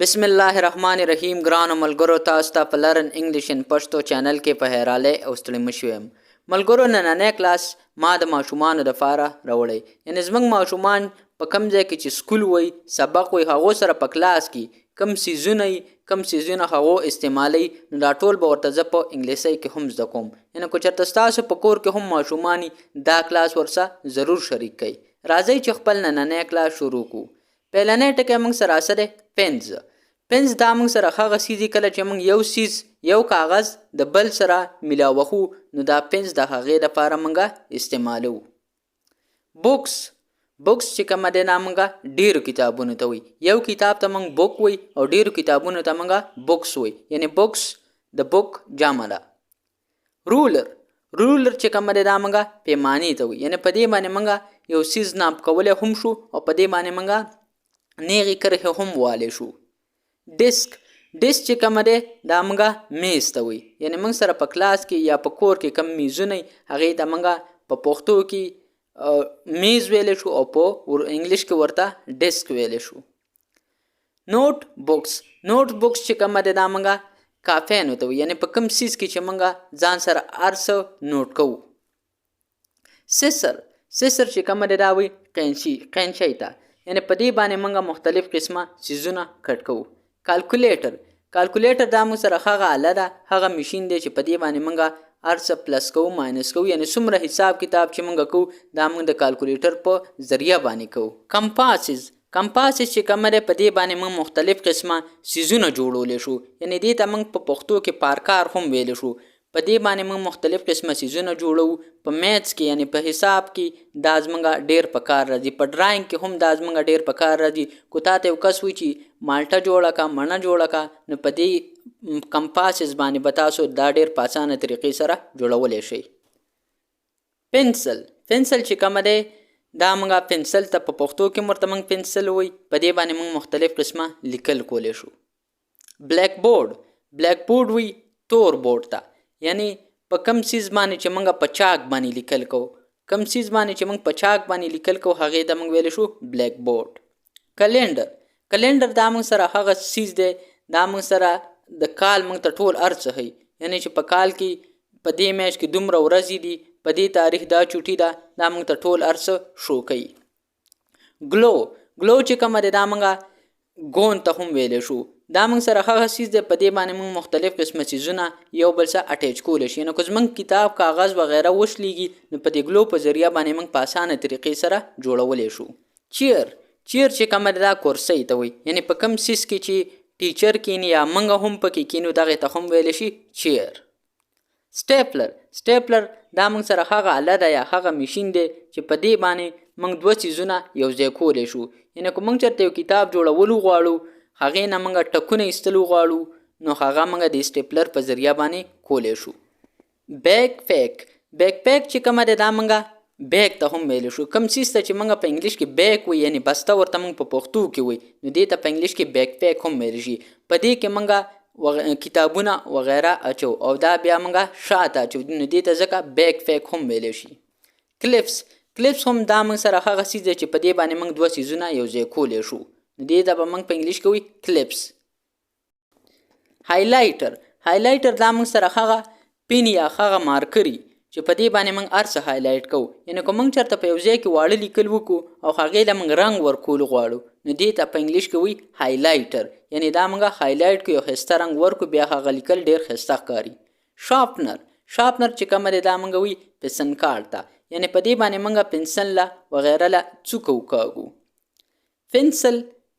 بسم الله الرحمن الرحیم. ګرانو ملګرو، تاسو ته په Learn English in Pashto channel کې په حیرالۍ او ستړي مشي وایم. ملګرو، نننی کلاس ما د ماشومانو دپاره راوړی، یعنې زموږ ماشومان په کوم ځای کې چې سکول وایي، سبق وایي، هغو سره په کلاس کې کوم څیزونه وي، کوم څیزونه هغو استعمالوي، نو دا ټول به ورته زه په انګلیسۍ کې هم زده کوم. یعنې که چېرته ستاسو په کور کې هم ماشومان دا کلاس ورسره ضرور شریک کړئ. راځئ چې خپل نننی کلاس شروع کړو. پیلنی ټکی موږ سره څه دی؟ پنز. پنز دا موږ سره هغه څیز دی، کله چې موږ یو څیز، یو کاغذ د بل سره ملاوهو، نو دا پنز د هغې دپاره موږ استعمالوو. بوکس. بوکس چې کومه دی، دا موږ ډیرو کتابونو ته وایي. یو کتاب ته موږ book وایي او ډیرو کتابونو ته موږ books وایي، یعنې books د book جمع ده. رولر. رولر چې کومه دی، دا موږ پیمانې ته وایي، یعنې په دې باندې موږ یو څیز ناپ کولی هم شو او په دې باندې موږ نیغې کرښې هم والی شو. ډیسک. ډیسک چې کومه دی، دا موږ میز ته وایي، یعنې موږ سره په کلاس کې یا په کور کې کوم میزونه هغې ته موږ په پښتو کې میز ویلی شو او په انګلیش کې ورته ډیسک ویلی شو. نوټ بوکس. نوټ بوکس چې کومه دی، دا موږ کاپیانو ته وایي، یعنې په کوم څیز کې چې موږ ځان سره هر څه نوټ کوو. سیسر. سیسر چې کومه دی، دا وایي قینچي، قینچۍ ته، یعنې په دې باندې موږ مختلف قسمه څیزونه کټ کوو. کالکولیټر. کالکولیټر دا موږ سره هغه آله ده، هغه مشین دی چې په دې باندې موږ هر څه پلس کوو، ماینس کوو، یعنې څومره حساب کتاب چې موږ کوو، دا موږ د کالکولیټر په ذریعه باندې کوو. کمپاسز. کمپاسز چې کومه دی، په دې باندې موږ مختلف قسمه څیزونه جوړولی شو، یعنې دې ته موږ په پښتو کې پارکار هم ویلی شو. په دې باندې موږ مختلف قسمه څیزونه جوړوو. په maths کې، یعنې په حساب کې دا زموږ ډیر په کار راځي، په ډراینګ کې هم دا زموږ ډیر په کار راځي. که تا ته یو کس وایي چې مالټه جوړه که، مڼه جوړه که، نو په دې کمپاسز باندې به تاسو دا ډیر په اسانه طریقې سره جوړولی شئ. پنسل. پنسل چې کومه دی، دا موږ پنسل ته په پښتو کې ورته موږ پنسل وایي. په دې باندې موږ مختلف قسمه لیکل کولی شو. بلیک بورډ. بلیک بورډ وایي تور بورډ ته، یعنی په کوم څیز باندې چې موږ په چاک باندې لیکل کوو، کوم څیز باندې چې موږ په چاک باندې لیکل کوو، هغې ته موږ ویلی شو بلیک بورډ. کلینډر. کلینډر دا موږ سره هغه څیز دی، دا موږ سره د کال موږ ته ټول هر څه ښیي، یعنی چې په کال کې په دې میاشت کې دومره ورځې دي، په دې تاریخ دا چوټي ده، دا موږ ته ټول هر څه شو کوي. ګلو. ګلو چې کومه دی، دا موږ ګون ته هم ویلی شو. دا موږ سره هغه څیز دی، په دې باندې موږ مختلف قسمه څیزونه یو بل سره اټیچ کولی شي، یعنې که زموږ کتاب، کاغذ وغیره وشلیږي، نو په دې ګلو په ذریعه باندې موږ په اسانه طریقې سره جوړولی شو. چیر. چیر چې کومه ده، دا کرسۍ ته وایي، یعنې په کوم څیز کې چې ټیچر کیني یا موږ هم پکې کینو، دغې ته هم ویلی شي چیر. سټیپلر. سټیپلر دا موږ سره هغه آله ده یا هغه مشین دی چې په دې باندې موږ دوه څیزونه یو ځای کولی شو، یعنې که موږ چېرته یو کتاب جوړولو غواړو، هغې نه موږ ټکونه ایستلو غواړو، نو هغه موږ د سټیپلر په ذریعه باندې کولی شو. بیک پیک. بیک پیک چې کومه ده، دا موږ بیک ته هم ویلی شو. کوم څیز ته چې موږ په انګلیش کې بیک وایي، یعنې بسته ورته موږ په پښتو کې وایي، نو دې ته په انګلیش کې بیک پیک هم ویلی شي. په دې کې موږ کتابونه وغیره اچو او دا بیا موږ شاته اچو، نو دې ته ځکه بیک پیک هم ویلی شي. کلیپس. کلیپس هم دا موږ سره هغه څیز دی چې په دې باندې موږ دوه څیزونه یو ځای کولی شو، نو دې ته به موږ په انګلیش کې وایي کلیپس. هایلایټر. هایلایټر دا موږ سره هغه پین یا هغه مارکري چې په دې باندې موږ هر څه هایلایټ کوو، یعنې که موږ چېرته په یو ځای کې واړه لیکل وکړو او هغې له موږ رنګ ورکول غواړو، نو دې ته په انګلیش کې وایي هایلایټر، یعنې دا موږ هایلایټ کړو، یو ښایسته رنګ ورکړو، بیا هغه لیکل ډېر ښایسته ښکاري. شارپنر. شارپنر چې کومه دی، دا موږ وایي پسنکار ته، یعنې په دې باندې موږ پنسل له وغیره له څوکه وکاږو. پنسل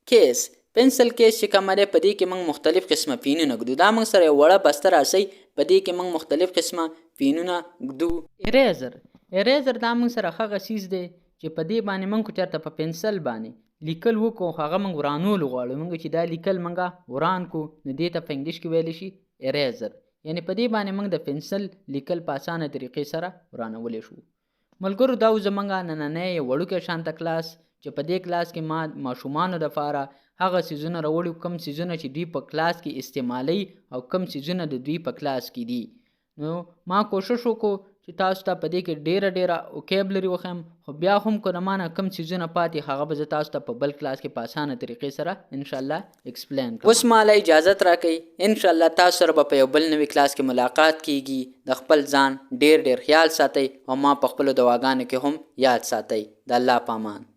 کیس. پنسل کیس چې کومه دی، په دې کې موږ مختلف قسمه پینونه ږدو. دا موږ سره یو وړه بسته راسي، په دې کې موږ مختلف قسمه پینونه ږدو. اریزر. اریزر دا موږ سره هغه څیز دی چې په دې باندې موږ که چېرته په پنسل باندې لیکل وکړو، هغه موږ ورانولو غواړو، موږ چې دا لیکل موږ وران کړو، نو دې ته په انګلیش کې ویلی شي اریزر، یعنې په دې باندې موږ د پنسل لیکل په اسانه طریقې سره ورانولی شو. ملګرو، دا و زموږ نننی یو وړوکی شانته کلاس چې په دې کلاس کې ما ماشومانو دپاره هغه څیزونه راوړي کوم څیزونه چې دوی په کلاس کې استعمالوي او کوم څیزونه د دوی په کلاس کې دي. نو ما کوشش وکړو چې تاسو ته په دې کې ډیره ډیره وکیبلري وښیم، خو بیا هم که د ما نه کم څیزونه پاتې، هغه به زه تاسو ته په بل کلاس کې په اسانه طریقې سره انشاءالله explain کړم. اوس ماله اجازت راکړئ، انشاءالله تاسو سره به په یو بل نوي کلاس کې ملاقات کیږي. د خپل ځان ډیر ډیر خیال ساتئ او ما په خپلو دعاګانو کې هم یاد ساتئ. د الله په امان.